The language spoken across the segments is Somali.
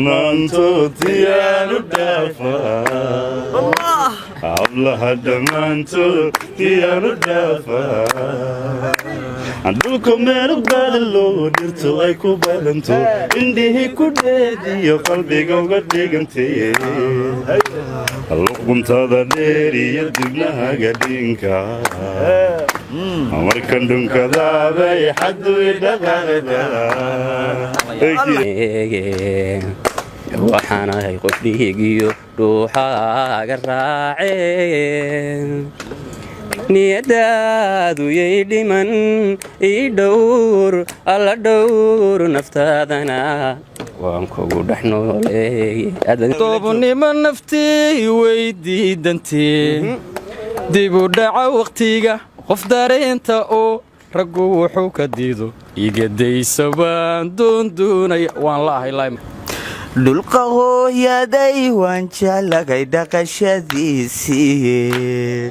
Dhammaantood diyaanu dhaafaa, hablaha dhammaantood diyaanu dhaafaa. Dhulka meel badalo, dhirtu ay ku badanto, indhihii ku dheediyo qalbiga uga dhigantay, luquntada dheer iyo dibnahaga dhinka, markan dhunkadaabay xaddu idhaqaaqda. Waxaan ahay qof dhiigiyo dhuuxaaga raaceen. Niyadaadu yay dhiman, ii dhowr, alla dhowr naftaadana, waan kugu dhex nooleey. Doobnimo naftii weydiidantee, dib u dhaca wakhtiga qof dareenta oo raggu wuxuu ka diido, igadaysa baan doondoonaya, waan la ahay. Dhulka hooyaday waan jeclagay dhaqashadiisii,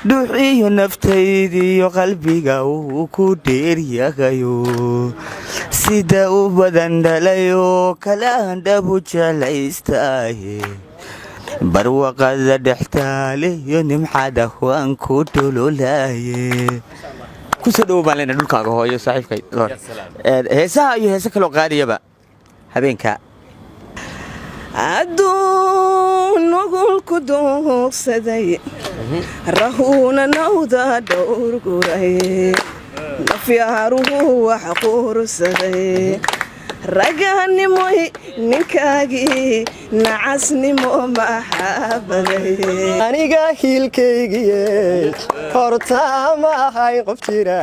dhuux iyo naftaydiiyo qalbiga uu ku dheeryagayo, sida u badan dhalayoo kalaan dhabu jeclaystaaye, barwaqada dhextaaliyo nimcada waan ku dhululaaye. Kusoo dhowo baan leenahay dhulkaaga hooyo, saaxiibkay. Heesaha iyo heese kaloo qaaliyaba habeenka. Adduun nugulku doogsaday, rahuuna nawda dhowr guray, nafyaaruhu wax quursaday, raganimoy ninkaagii nacasnimo maxaabaday. Aniga hiilkaygiye, hortaa ma ahay qof jira,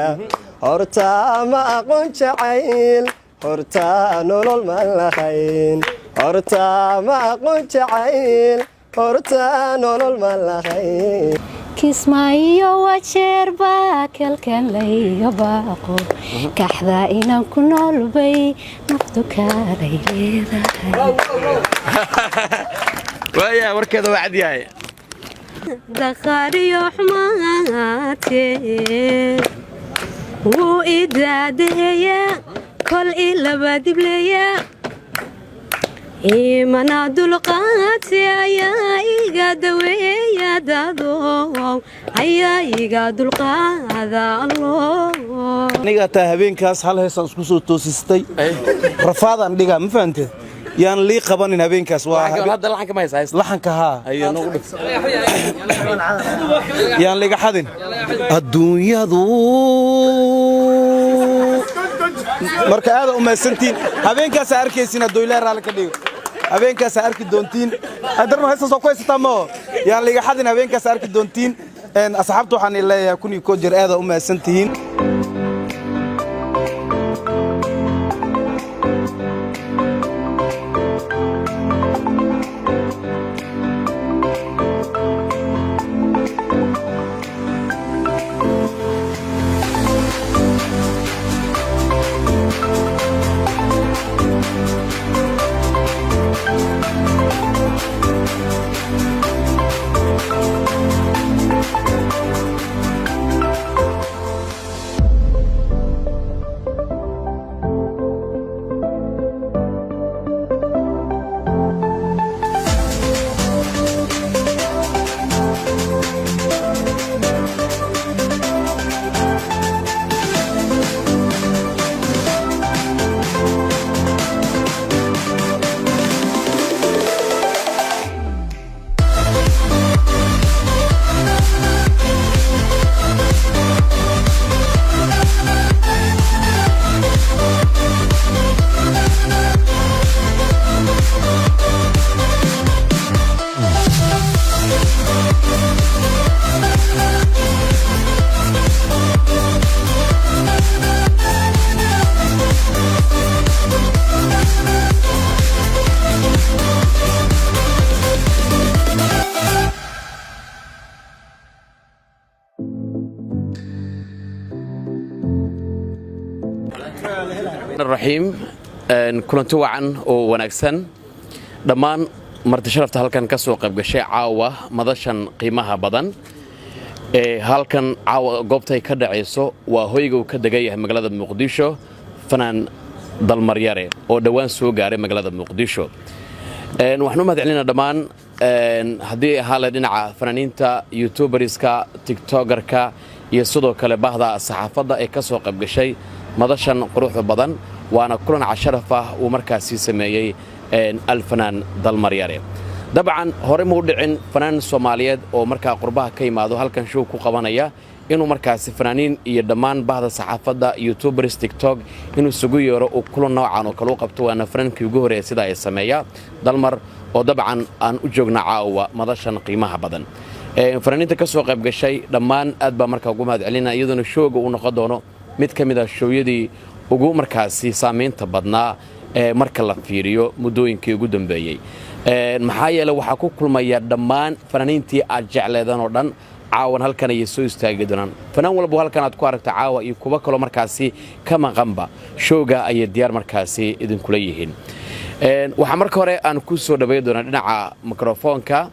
hortaa ma aqoon jacayl, hortaa nolol maan lahayn, hortaa ma aqoon jacayl, hortaa nolol maan lahayn. Kismaayo wajeer baa kalkalayga baaqo, kaxda inaan ku noolbay naftu kaalay leedahay. Waaya, warkeeda waa cad yahay. Daqaariyo xumaate wuu idaadeheya, kol i laba dibleya, imana dulqaate ayaa iga daweeya, dadow ayaa iga dulqaada allo. Aniga taa habeenkaas hal heesaan isku soo toosistay, rafaadaan dhigaa, ma fahanteed? Yaan lii qabanin habeenkaas waa Hadda laxanka ma haysaa? Laxanka haa. Ayo, noogu dhig. Yaan liga xadin adduunyadu. Marka aada u mahadsantiin. Habeenkaasaa arkaysin hadduu Ilaahay raalli ka dhigo, habeenkaasaa arki doontiin. Adarno heestaas waa ku haysataa moo? Yaan liga xadin, habeenkaasaa arki doontiin. Asxaabta waxaan leeyahay 1001 jeer aada u mahadsantihiin. Raxiim, kulanti wacan oo wanaagsan dhammaan marti sharafta halkan ka soo qayb gashay caawa madashan qiimaha badan ee halkan caawa goobtay ka dhacayso. Waa hoyga uu ka degan yahay magaalada Muqdisho fanaan Dalmaryare oo dhowaan soo gaaray magaalada Muqdisho. Waxaan u mahad celinaa dhammaan, haddii ahaa le dhinaca fanaaniinta, youtuberska, tiktokerka iyo sidoo kale bahda saxaafadda ee ka soo qaybgashay madashan quruxda badan. Waana kulan casharaf ah uu markaasi sameeyey alfanaan Dalmaryare. Dabcan hore muu dhicin fanaan Soomaaliyeed oo markaa qurbaha ka yimaado halkan show ku qabanaya inuu markaasi fanaaniin iyo dhammaan bahda saxaafadda, youtubers, TikTok inuu isugu yeero, uu kulan noocan oo kale u qabto. Waana fanaankii ugu horreeya sida ay sameeya, Dalmar, oo dabcan aan u joogna caawa madashan qiimaha badan. Fanaaniinta ka soo qayb gashay dhammaan aad baa markaa ugu mahad celinaya, iyadoona showga uu noqon doono mid ka mid ah showyadii ugu markaasi saamaynta badnaa ee marka la fiiriyo muddooyinkii ugu dambeeyey, maxaa yeele waxaa ku kulmaya dhammaan fanaaniintii aad jecleedan oo dhan. Caawan halkan ayay soo istaagi doonaan. Fanaan walba halkan aad ku aragta caawa iyo kuwo kaloo markaasi ka maqanba showga ayay diyaar markaasi idinkula yihiin. Waxaa marka hore aan ku soo dhaweyn doonaa dhinaca mikrofoonka.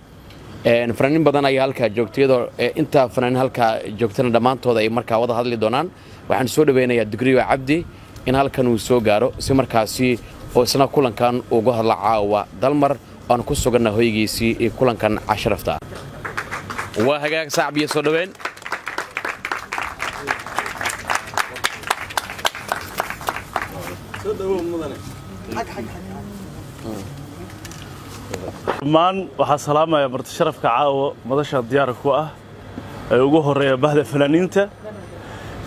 Fanaaniin badan ayaa halkaa joogta, iyadoo intaa fanaaniin halkaa joogtana dhammaantooda ay markaa wada hadli doonaan. Waxaan soo dhaweynayaa Digriyo Cabdi in halkan uu soo gaaro si markaasi oo isna kulankan uga hadla caawa Dalmar aan ku suganna hoygiisii iyo kulankan casharafta. Waa hagaag, sacab iyo soo dhaweyn. Dhammaan waxaa salaamaya marti sharafka caawa madasha diyaarka ku ah, ee ugu horeeya bahda fanaaniinta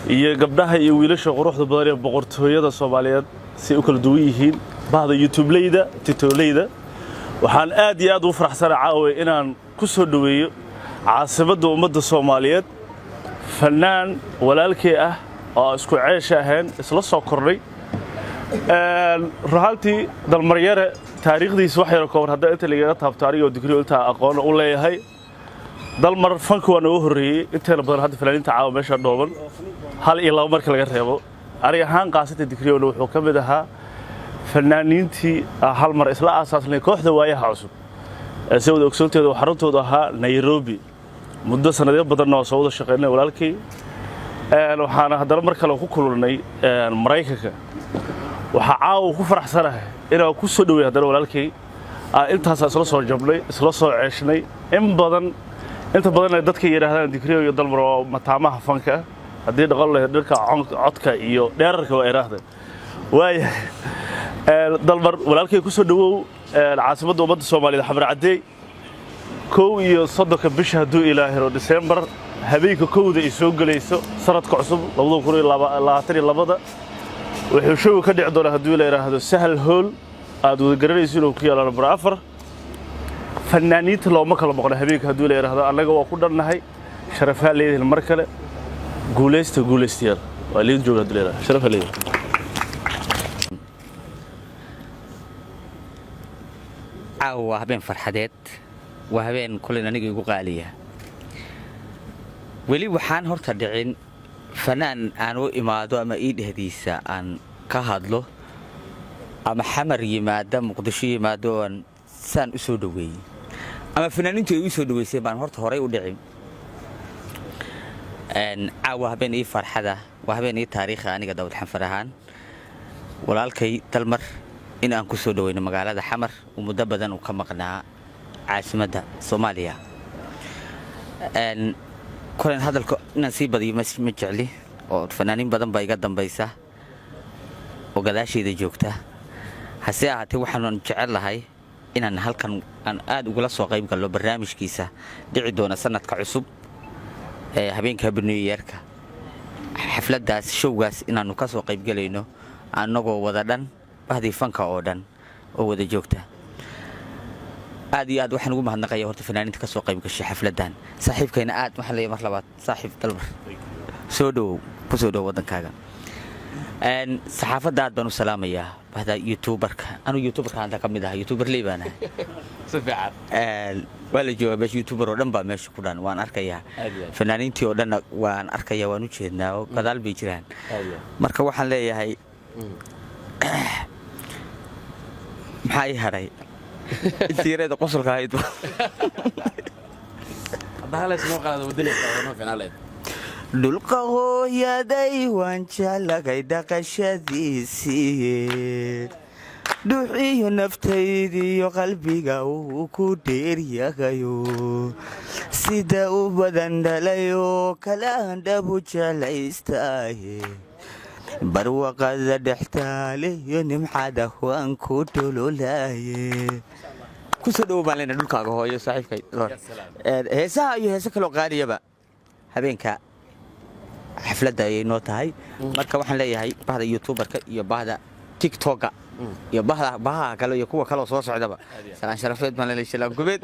iyo gabdhaha iyo wiilasha quruxda badan ee boqortooyada Soomaaliyeed si u kala duwan yihiin, bahda youtubeleyda, titoleyda. Waxaan aad iyo aad ugu faraxsana caawa inaan ku soo dhoweeyo caasimadda ummadda Soomaaliyeed fanaan walaalkay ah oo isku ceesha ahayn, isla soo kornay. Runaantii Dalmaryare taariikhdiisa wax yaro kooban hadda inta lagaga taabto, anigoo digriyo intaa aqoon u leeyahay Dalmar, fanka waa nooga horreeyey inteena badan. Hadda fanaaniinta caawa meesha dhooban hal iyo laba marka laga reebo, aniga ahaan qaasata digriyona wuxuu ka mid ahaa fanaaniintii hal mar isla aasaasnay kooxda Waayaha Cusub ee si wada ogsoonteeda oo xaruntoodu ahaa Nairobi. Muddo sanadyo badanna waa soo wada shaqaynay walaalkay. Waxaana haddana mar kale ku kulannay Maraykanka. Waxaa caawa ku faraxsanahay inaan ku soo dhaweey haddana walaalkay intaasa isla soo jabnay, isla soo ceeshnay in badan. Inta badan ay dadka yidhaahdaan Digriyo iyo Dalmar waa mataamaha fanka, haddii dhaqan lahayd dhanka codka iyo dheerarka waa iraahda. Waayahay, Dalmar walaalkay, ku soo dhawow caasimadda ummadda Soomaaliyeed, Xamar Caddeey, 31-ka bisha hadduu ilaahiro Disembar, habeenka 1-da ay soo gelayso sanadka cusub 2022-da. Wuxuu showga ka dhici doonaa hadduu ila yidhaahdo Sahal Hool, aad wada garanayso inuu ku yaalo number 4. Fanaaniinta looma kala maqno habeenka hadduu ila yidhaahdo, annaga waa ku dhannahay. Sharafaa leedihin mar kale. Guulaysta, guulaystayaal, waa liin jooga hadduu la yidhahdo. Sharafaa leedihin. Caawa waa habeen farxadeed, waa habeen kulen aniga igu qaaliya. Weli waxaan horta dhicin fanaan aan u imaado ama ii dhehdiisa aan ka hadlo ama Xamar yimaada, Muqdisho yimaado, oan saan u soo dhoweeyey ama fanaaniintu ay u soo dhoweysay baan horta horay u dhicin. Caawa habeen ii farxada, waa habeen ii taariikha aniga Dawad Xanfar ahaan, walaalkay Dalmar in aan ku soo dhoweyno magaalada Xamar uu muddo badan uu ka maqnaa caasimadda Soomaaliya. Kolen hadalka inaan sii badiyo ma jecli, oo fanaaniin badan baa iga dambaysa oo gadaashayda joogta. Hase ahaatee waxaanan jecel lahay inaan halkan aan aad ugula soo qayb gallo barnaamijkiisa dhici doona sanadka cusub ee habeenka Happy New Yearka, xafladdaas, showgaas inaannu ka soo qaybgelayno annagoo wada dhan, bahdii fanka oo dhan oo wada joogta. Aad iyo aad waxaan ugu mahadnaqaya horta fanaaniinta ka soo qayb gashay xafladdan. Saaxiibkayna aad waxaan leeyahay mar labaad, saaxiib Dalmar, soo dhowow, ku soo dhowow waddankaaga. Saxaafadda aad baan u salaamayaa, bahda youtuberka. Anu youtuberka hadda ka mid ah, youtuber ley baan ahay. Si fiican. Waa la joogaa meesha, youtuber oo dhan baa meesha ku dhan waan arkayaa. Aad iyo aad. Fanaaniintii oo dhanna waan arkayaa, waan u jeednaa oo gadaal bay jiraan. Aad iyo aad. Marka waxaan leeyahay, maxaa ii hadhay? Intii yareeda qosolka ahayd. Hadda halays noo qaado waddanaysa oo noo fiicnaan lahayd. Dhulka hooyaday waan jeclagay dhaqashadiisii, dhuuxiyo naftaydiyo qalbiga uu ku dheeryagayo, sida u badan dhalayoo kalaan dhabu jeclaystaaye, barwaqada dhextaaliyo nimcada waan ku dhululaaye. Kusoo dhowo baan leenahay dhulkaaga hooyo, saaxiibkay. Heesaha iyo heese kaloo qaaliyaba habeenka xafladda ayay noo tahay. Marka waxaan leeyahay bahda youtuberka iyo bahda TikToka iyo bahda bahaha kale iyo kuwa kaloo soo socdaba, salaan sharafeed baan leeyahay, shalaan gubeed.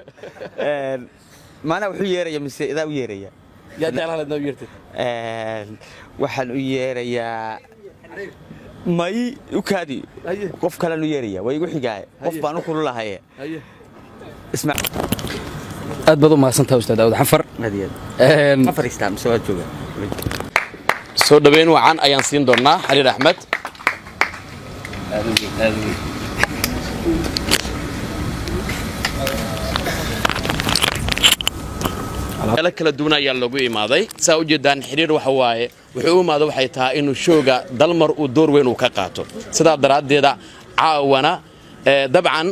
Maanaa wuxuu yeeraya mise idaa u yeeraya? Yaa jeclaan lahayd noo yeertid? Waxaan u yeerayaa, may u kaadi, qof kalean u yeeraya, waa igu xigaaye, qof baan u kululahaye. Aad baad u mahadsantaha, Ustaad Daawud Xanfar. Ma fariistaa mise waa jooga? Soo dhaweyn wacan ayaan siin doonaa Xariir Axmed. Meelo kala duwan ayaa loogu imaaday, saa u jeedaan. Xiriir waxa waaye wuxuu u imaado waxay tahay inuu showga Dalmar uu door weyn uu ka qaato. Sidaa daraaddeeda caawana dabcan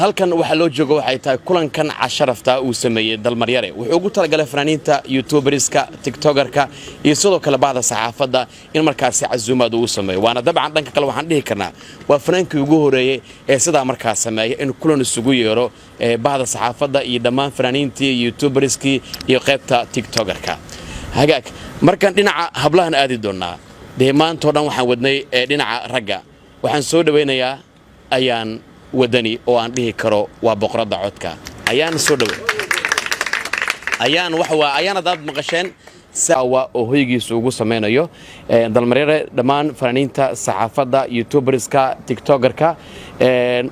halkan waxaa loo joogo waxay tahay kulankan casharafta uu sameeyey Dalmaryare. Wuxuu ugu talagalay fanaaniinta, youtuberiska, tiktokerka iyo sidoo kale bahda saxaafadda in markaasi casuumaad uu sameeyo. Waana dabcan dhanka kale waxaan dhihi karnaa waa fanaankii ugu horeeyey ee sidaa markaa sameeya, in kulan isugu yeero bahda saxaafadda iyo dhammaan fanaaniintii, youtuberiskii iyo qaybta tiktokerka. Hagaag, markan dhinaca hablahan aadi doonnaa. Dee maantao dhan waxaan wadnay dhinaca ragga. Waxaan soo dhowaynayaa Ayaan Wadani, oo aan dhihi karo waa boqoradda codka. Ayaan soo dhawey. Ayaan waxa waa ayaan haddaad maqasheen sawa oo hoygiisa ugu samaynayo Dalmaryare dhammaan fanaaniinta, saxaafadda, youtuberska, tiktokerka,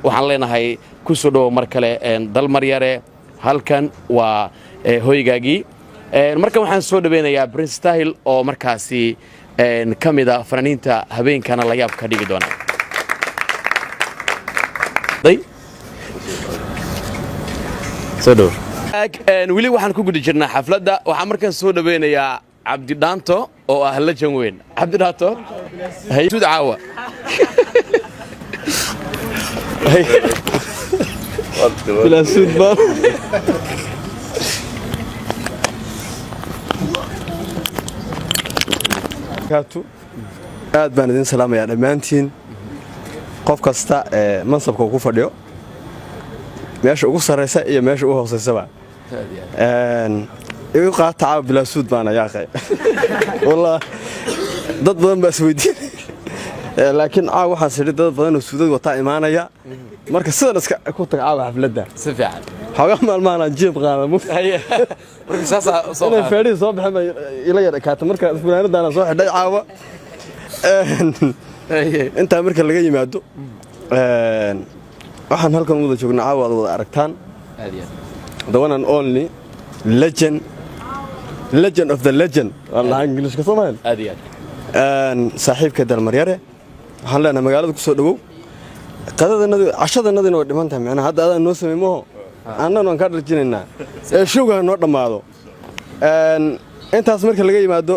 waxaan leenahay ku soo dhowo mar kale Dalmaryare. Halkan waa hoygaagii. Markan waxaan soo dhaweynayaa Prince Tahil, oo markaasi ka mid a fanaaniinta habeenkana layaab ka dhigi doona. Soo dhow. Weli waxaan ku guda jirnaa xafladda. Waxaan markaan soo dhaweynayaa Cabdidhaanto, oo ah lajan weyn. Cabdidhaanto, haysuud caawa. Aad baan idin salaamayaa dhammaantiin, qof kasta ee mansabka uu ku fadhiyo, meesha ugu sarraysa iyo meesha ugu hoosaysaba. Igu qaata, caawa bilaasuud baan ayaaqay. Wallah, dad badan baa isweydiin, laakiin caawa waxaan sidhi dad badan oo suudad wataa imaanaya. Marka sidan iska ku tag caawa xafladda. Si fiican. Xoogaa maalmahan aan jiib qaada inay feedhihii soo baxeen baa ila yar ekaata. Marka funaanadaana soo xidhay caawa. Intaa marka laga yimaado, waxaan halkan u wada joognaa caawa aad wada aragtaan the one and only legend, legend of the legend waan lahaa Ingiliishka Soomaali, saaxiibka Dalmaryare. Waxaan leenahay magaalada ku soo dhowow. Qadadanadi, cashadanadina way dhiman tahay, macnaha hadda adaan noo samey maho, annana waan kaa dharjinaynaa ee showga noo dhammaado. Intaas marka laga yimaado,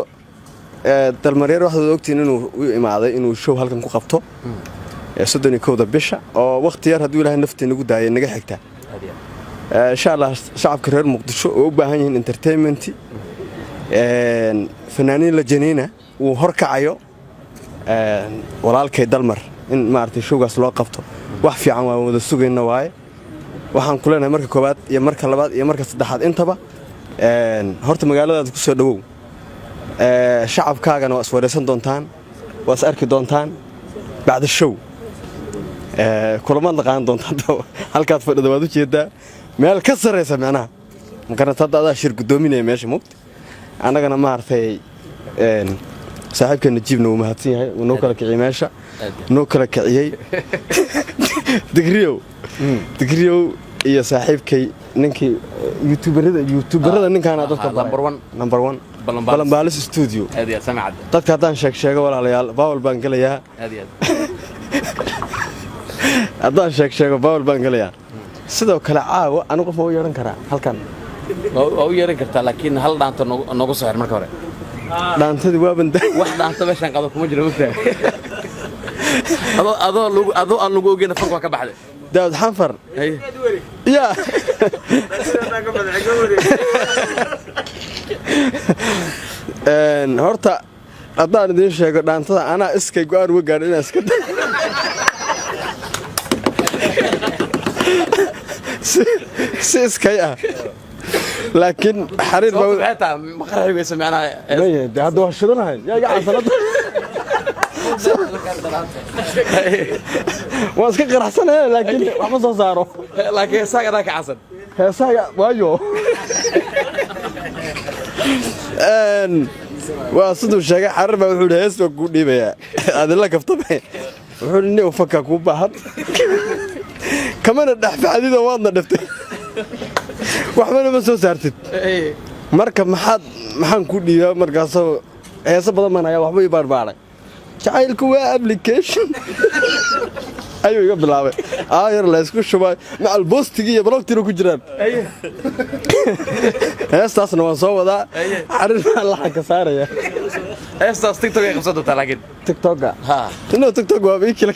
Dalmaryare waxaad ogtihiin inuu u imaaday inuu show halkan ku qabto 31-da bisha, oo wakhti yar hadduu Ilaahay naftii nagu daayay naga xigta, insha Allah. Shacabka reer Muqdisho oo u baahan yihiin entertainment, fanaaniin la janiina uu horkacayo walaalkay Dalmar, in maaragtay showgaas loo qabto wax fiican waan wada sugayna waaye. Waxaan ku leenahay marka koowaad iyo marka labaad iyo marka saddexaad intaba, horta magaaladaada ku soo dhowow. Shacabkaagana waa iswareysan doontaan, waa is arki doontaan bacda show, kulamaad la qaadan doontaan. Halkaad fadhida waad u jeedaa, meel ka sarraysa micnaha makaranta. Hadda adaa shir guddoominaya meesha mugta, annagana maaragtay saaxiibka Najiibna wuu mahadsan yahay, wuu noo kala kiciyey meesha, noo kala kiciyey. Digriyow, Digriyow iyo saaxiibkay ninkii youtuberada ninkaana dadka Number one. Number one, Balanbaalis Studio. Dadka haddaan sheeg sheego, walaalayaal, bawal baan gelayaa. Haddaan sheeg sheego, bawal baan gelayaa. Sidoo kale caawa anigu qof ma u yeedhan karaa halkan? Waa u yeeran kartaa, laakiin hal dhaanto noogu soo xir marka hore. Dhaantadii waaban. Wax dhaanta meeshaan qado kuma jiro, mogtahay? Adoo adoo lagu adoo aan lagu ogeyn fanka waa ka baxday. Daawud Xanfar ya. Horta haddaan idiin sheego, dhaantada anaa iskay go'aan uga gaadho inaan iska si iskay ah, laakiin xariir baa. Maxay tahay? Ma qarxi weysa macnaha? Maya, dee hadda waa shidanahay, yaa iga cansanada. Waan iska qaraxsanaya, laakiin wax ma soo saaro. Laakiin heesaaga adaa ka cansan. Heesaaga waayo. Waa siduu sheegay xarir baa, wuxuu hees baa kuu dhiibayaa, adila kaftame. Wuxuu yidhi, nin fanka kuu baahan kamana dhex facdidoo waadna dhiftay, waxbana ma soo saartid. Marka maxaad maxaan ku dhiibaa? Markaasoo heeso badan baan hayaa, waxba ii baarbaaray. Jacaylku waa application ayuu iga bilaabay, aayar la isku shubay, macal boostigii iyo balogtiina ku jiraan. Heestaasna waan soo wadaa, xarir baan laxanka saaraya. Heestaas TikTok ay qabsan doontaa laakiin. TikToka inuu TikTok waa ii kala.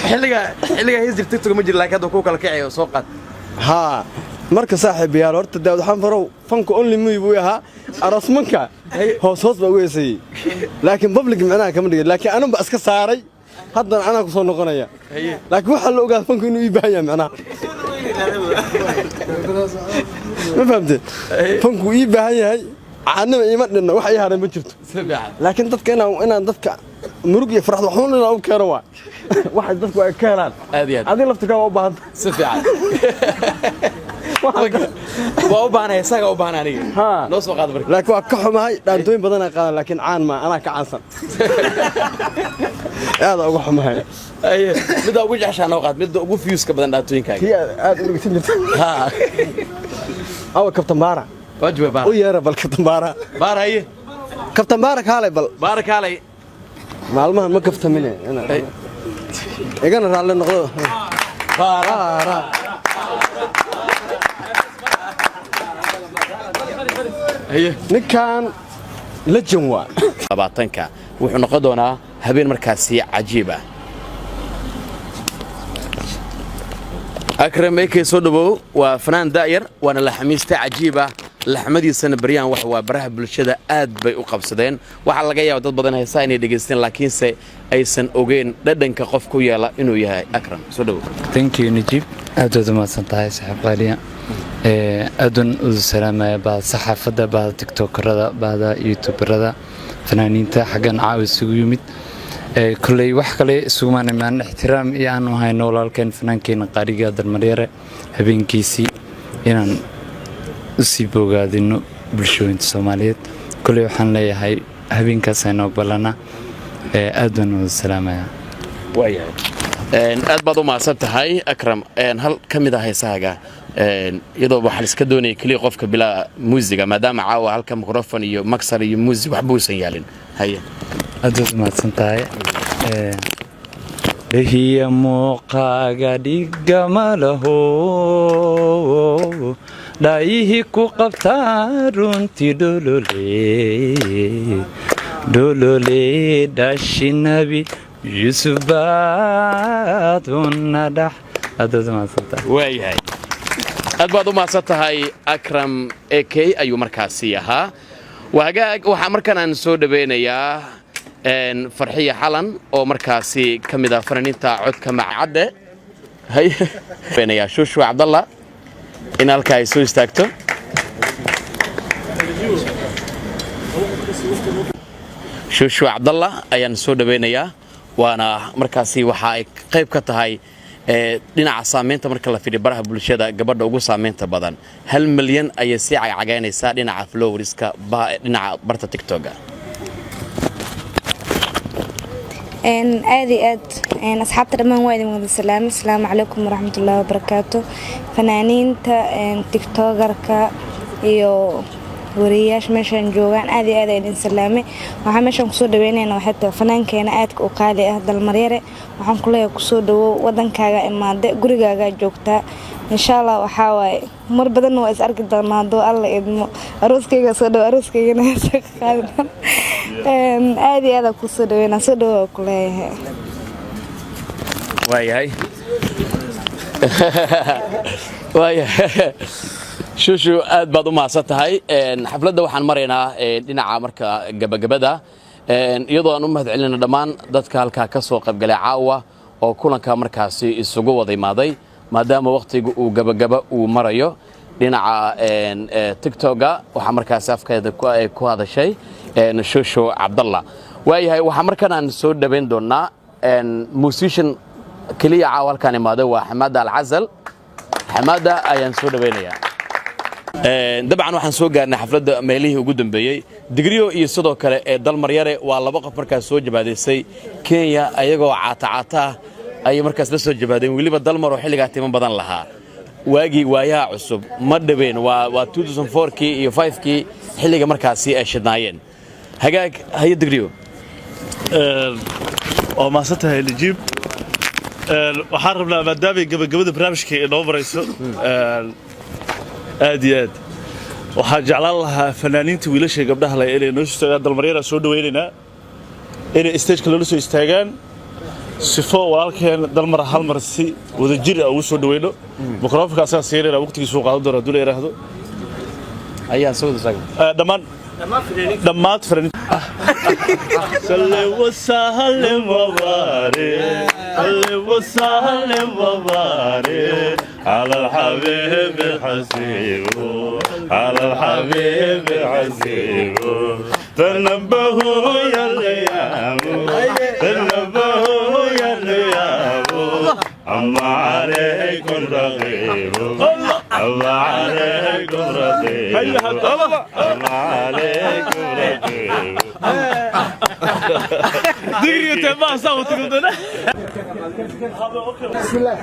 Xilliga hees jir TikTok ma jiro, laakiin hadda kuu kala kacayo, soo qaad. Haa, marka saaxiibayaal, horta Daawud Xanfarow fanka only muy buu ahaa. Aroosmanka hoos hoos baa ugu heesayey, laakiin public micnaha kama dhigin, laakiin anun ba iska saaray. Haddana anaa ku soo noqonaya, laakiin waxaa la ogaa fanku inuu ii baahan yahay micnaha. Ma fahamte? Fanku ii baahan yahay, caanima iima dhinna, wax ii haray ma jirto, laakiin dadka inaan dadka murug iyo farxad waxuun inaan u keeno, waa waxay dadku ay ka helaan. Aad iyo aad. Adiga laftirkaa waa u baahanta. Si fiican waa u baahanay, isaga u baahan aniga noo soo qaad marka. Laakiin waa ka xumahay, dhaantooyin badanaa qaadan, laakiin caan ma anaa ka caansan, aada uga xumahay. Midda ugu jeceshaa noo qaad, midda ugu fiyuuska badan dhaantooyinkaaga. Kii aad u dhegeysan jirta awa, Kabtan Baara. Wajiba Baara. U yeera bal Kabtan Baara. Baara, haye. Kabtan Baara, kaalay bal. Baara, kaalay. Maalmahan ma kaftamine, igana raalli noqdo. Baara. Ninkan lejan waa. 20-ka wuxuu noqon doonaa habeen markaasi cajiib ah. Akram Ekey, soo dhawow. Waa fanaan da'yar, waana laxamiiste cajiib ah. Laxmadiisana baryahan wax waa baraha bulshada aad bay u qabsadeen. Waxaa laga yaaba dad badan heesaa inay dhegaysteen, laakiinse aysan ogeyn dhadhanka qof ku yeela inuu yahay. Akram, soo dhawow. Thank you, Najib. Aad baad umahadsan tahay, saaxiib qaaliya. Aad baan u salaamaya bahda saxaafadda, bahda tiktokerada, bahda youtuberada, fanaaniinta xaggan caawa isugu yimid. Kolley wax kale isugumaan imaan, ixtiraam iyo aanu hayno walaalkeen fanaankeenna qaaliga Dalmaryare habeenkiisii inaan usii bogaadino bulshooyinta Soomaaliyeed. Kolley waxaan leeyahay habeenkaas aynoo ballana. Aad baan wada salaamayaa. Waayahay, aad baad u mahadsan tahay, Akram. Hal ka mid ah heesahaaga, iyadoo waxaa liska doonaya keliya qofka bilaa muusiga, maadaama caawa halka microfon iyo maksar iyo muusig waxba uusan yaalin. Haye. Aad baad umahadsan tahay. Lehiya muuqaaga dhigama laho, dhaayihii ku qabtaa runtii dholole dholole, dhashi Nabi Yuusuf baad una dhax. Aad baad umahadsan tahay. Waayahay, aad baad u mahadsan tahay. Akram Ek ayuu markaasi ahaa. Waa hagaag. Waxaa markaan aan soo dhaweynayaa Farxiya Xalan oo markaasi ka mid ah fanaaniinta codka macadde. Haynayaa Shuushu Cabdalla in halka ay soo istaagto. Shuushu Cabdalla ayaan soo dhaweynayaa, waana markaasi waxa ay qayb ka tahay dhinaca saamaynta marka la fidhiyo baraha bulshada, gabadha ugu saamaynta badan. 1 milyan ayay sii cagcagaynaysaa dhinaca followerska, dhinaca barta TikToka. Aad iyo aad asxaabta dhammaan waa idin wada salaamay. Asalaamu calaykum waraxmatullaahi wabarakaatu. Fanaaniinta, tiktokerka iyo Wariyayaasha meeshaan joogaan aad iyo aad aan idin salaamay. Waxaan meeshaan kusoo dhaweynayna waxay tahay fanaankeena aadka u qaali ah, Dalmaryare. Waxaan ku leeyahay, kusoo dhawow wadankaaga, imaade gurigaaga joogtaa. Insha Allah, waxaa waaye mar badanna waa is arki doonaa hadduu Alla idmo. Arooskayga soo dhawo, arooskaygana soo qaadi doona. Aad iyo aad aan kusoo dhaweynaa, soo dhawow ku leeyahay. Waayahay Shushu, aad baad u mahadsan tahay. Xafladda waxaan maraynaa dhinaca marka gabagabada, iyadoo aan u mahad celinayno dhammaan dadka halkaa ka soo qaybgalay caawa oo kulanka markaasi isugu wada imaaday, maadaama wakhtiga uu gabagaba uu marayo. Dhinaca TikToka waxaa markaasi afkeeda ku hadashay Shushu Cabdalla. Waayahay, waxaa markan aan soo dhawayn doonaa musician keliya caawa halkaan imaaday, waa Xamaada Alcasal. Xamaada ayaan soo dhawaynayaa. Dabcan waxaan soo gaarnay xafladda meelihii ugu dambeeyey. Digriyo iyo sidoo kale ee Dalmaryare waa laba qof markaas soo jabaadaysay Kenya, ayagoo caata ah ayay markaas la soo jabaadeen. Weliba Dalmar oo xilligaa timo badan lahaa, waagii waayaha cusub ma dhaween, waa 2004kii iyo 5kii xilliga markaasi ay shidnaayeen. Hagaag, hayo Digriyo. Waa mahadsan tahay, Najiib. Waxaan rabnaa, maadaamay gabagabada barnaamijka inoo marayso, aad iyo aad waxaan jeclaan lahaa fanaaniinta wiilasha iyo gabdhaha leh inay noo istaagaan. Dalmaryara soo dhawaynaynaa inay stageka loola soo istaagaan, sifo walaalkeen Dalmar hal mar si wadajir ah ugu soo dhawayno. Mikrofonka asagaa siinayna, waqtigiisuu qaadan doona hadduu la yidhaahdo. Ayaa soo wada taagan. Dhammaan dhammaan fanaaniinta. صل وسلم وبارك، صل وسلم وبارك على الحبيب الحسيب، على الحبيب الحسيب. تنبهوا يا الايام، تنبهوا يا الايام، أما عليكم رقيب، الله عليكم رقيب، الله عليكم رقيب. Digriga teemaha saa wata. بسم الله.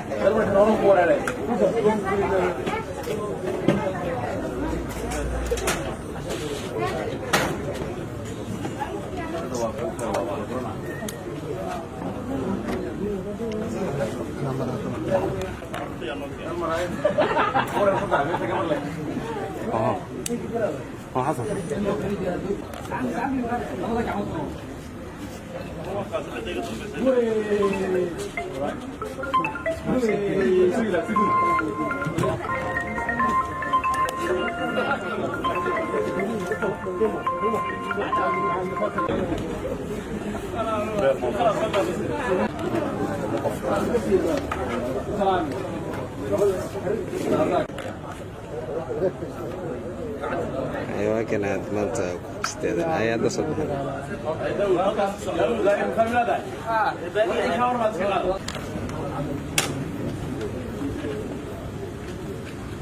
Xayawaankan aad maanta ku qabsateedan ayaa hadda soo bixin.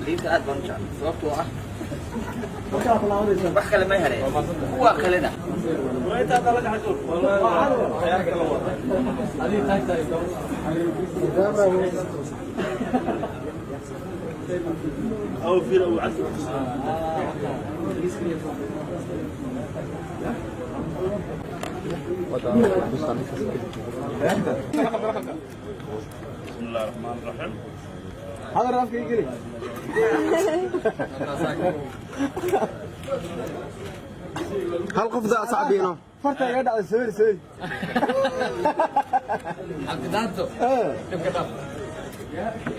Liinta aad baan u jeclay, sababtoo ah wax kale may hareen, kuwa kalena. بسم الله الرحمن الرحيم. هذا رافق يجري. Hal qof daa sacbiino. Farta iga dhacday, sawir sawir. Cabdidaanto dhibka dhaaf.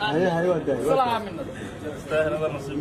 Haye haye, waa daay. استاهل هذا نصيب.